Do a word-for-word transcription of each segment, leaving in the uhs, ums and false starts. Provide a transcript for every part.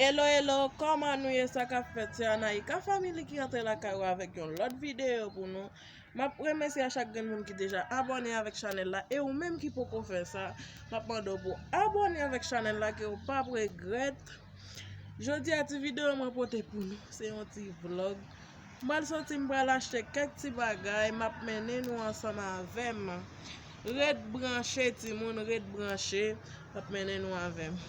Hello, hello, kòman nou ye? Sa k ap fèt? Se Anaïka Family ki antre lakay ou avèk yon lòt videyo pou nou. M ap remèsye a chak grenn moun ki deja abòne avèk chanèl la, e ou menm ki poko fè sa, m ap mande w pou abòne avèk chanèl la, ke w p ap regrèt. Jodi a, ti videyo mwen pote pou nou, se yon ti vlòg. M pral soti, m pral achte kèk ti bagay, m ap mennen nou ansanm avè m. Ret branche, timoun, ret branche, m ap mennen nou avè m.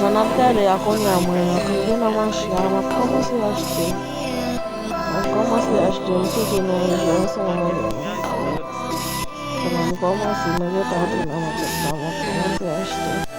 Jan n ap gade a kounye a, mwen rantre nan mache a, m ap kòmanse achte. M ap kòmanse achte, m swete nou enjoy ansanm avè m. Kòman m kòmanse, mwen gentan antre nan makèt la, m ap kòmanse achte.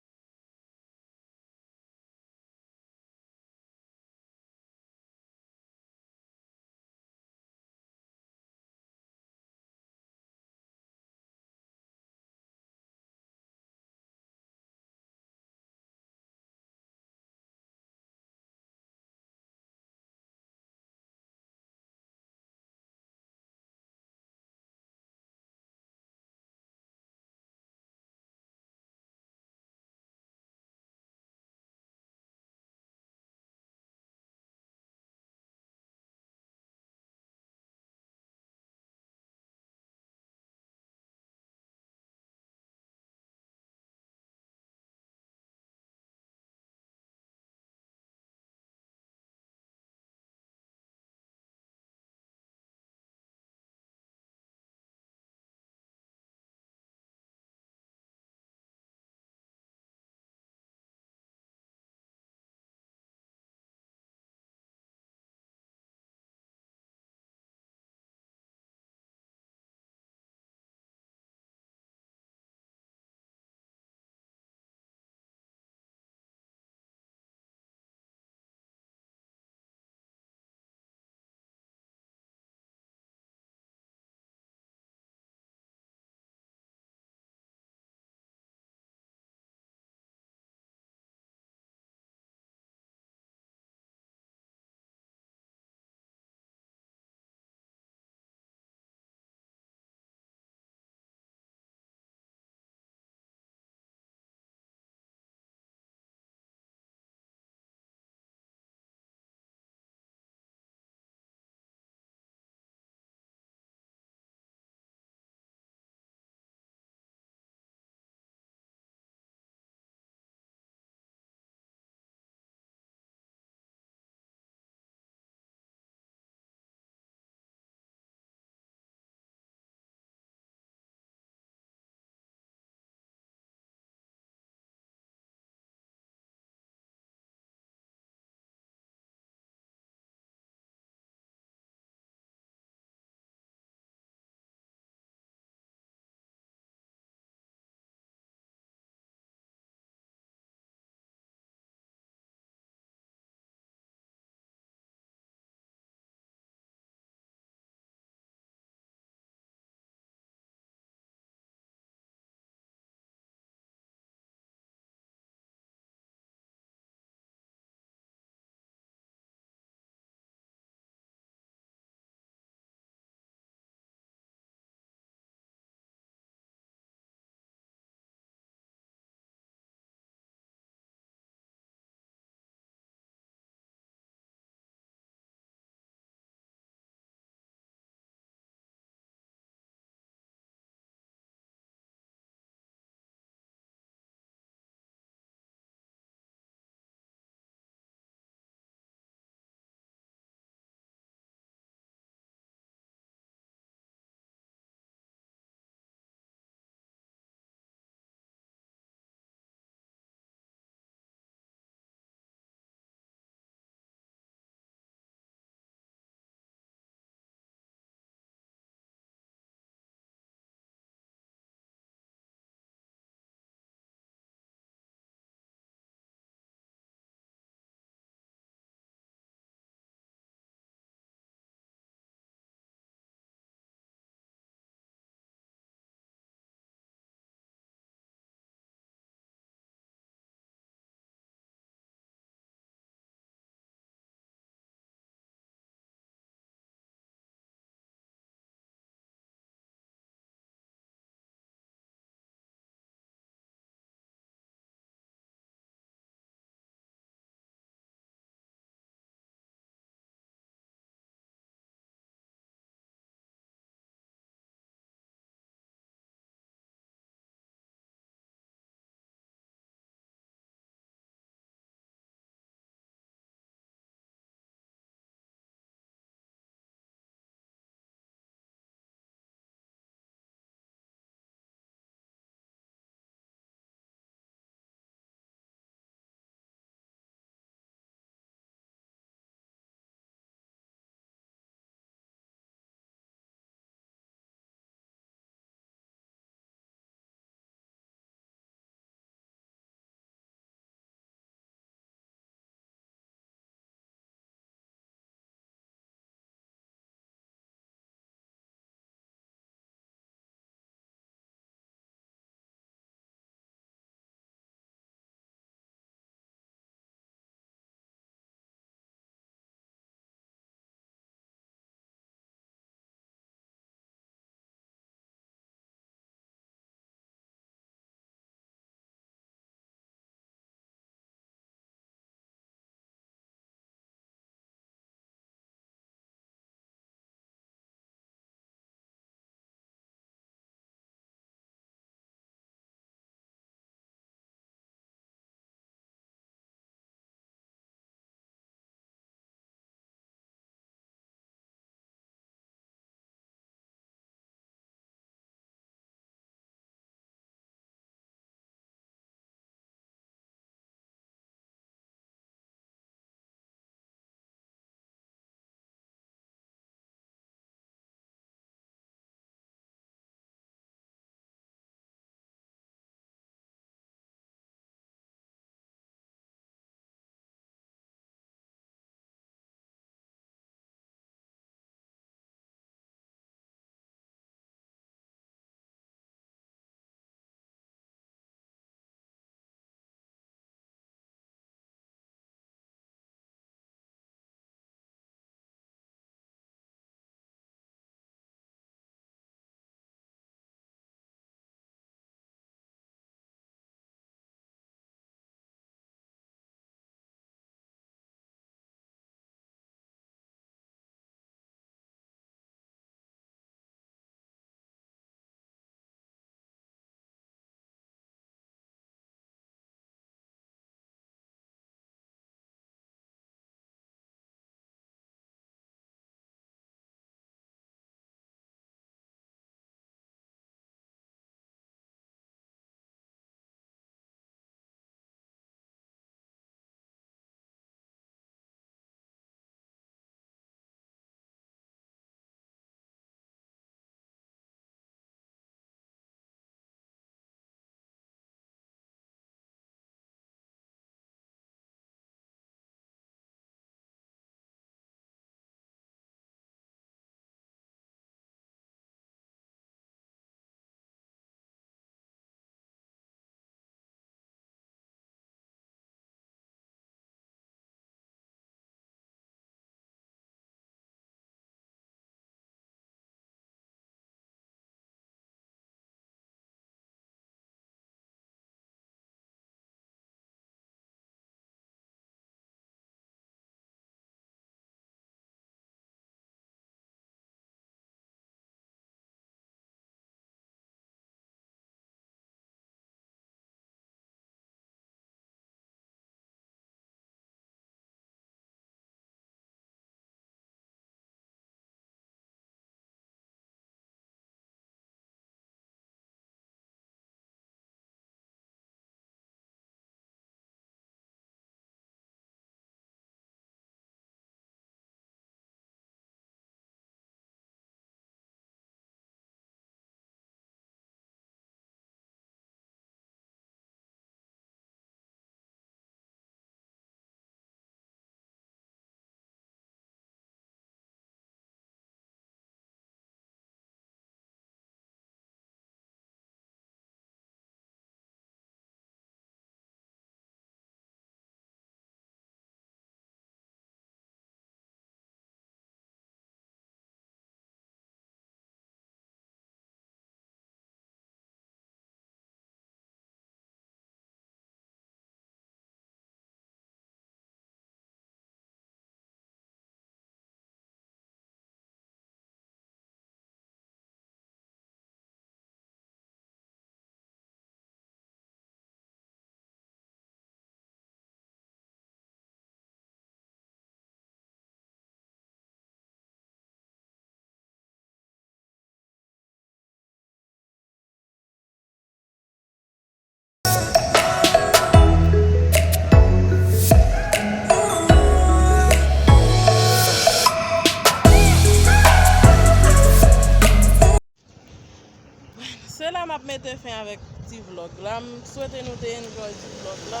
fen avèk ti vlòg la. M swete nou te enjoy ti vlòg la.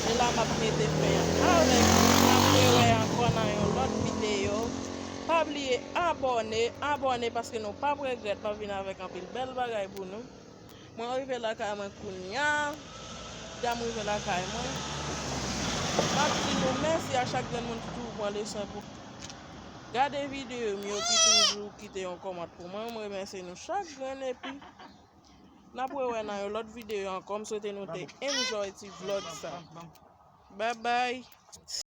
E la m ap mete fen avèk nou. N ap rewè ankò nan yon lòt videyo. Pa bliye abòne, abòne paske nou p ap regrèt. M ap vin avèk anpil bèl bagay pou nou. Mwen rive lakay mwen kounya. Dam rive lakay mwen. M ap di nou mèsi a chak grenn moun ki toujou pran le swen pou gade videyo m yo, ki toujou kite yon kòmant pou mwen. Mwen remèsye nou chak grenn epi n ap rewè nan yon lòt videyo ankò. M swete nou te enjoy ti vlòg sa. Bye bye.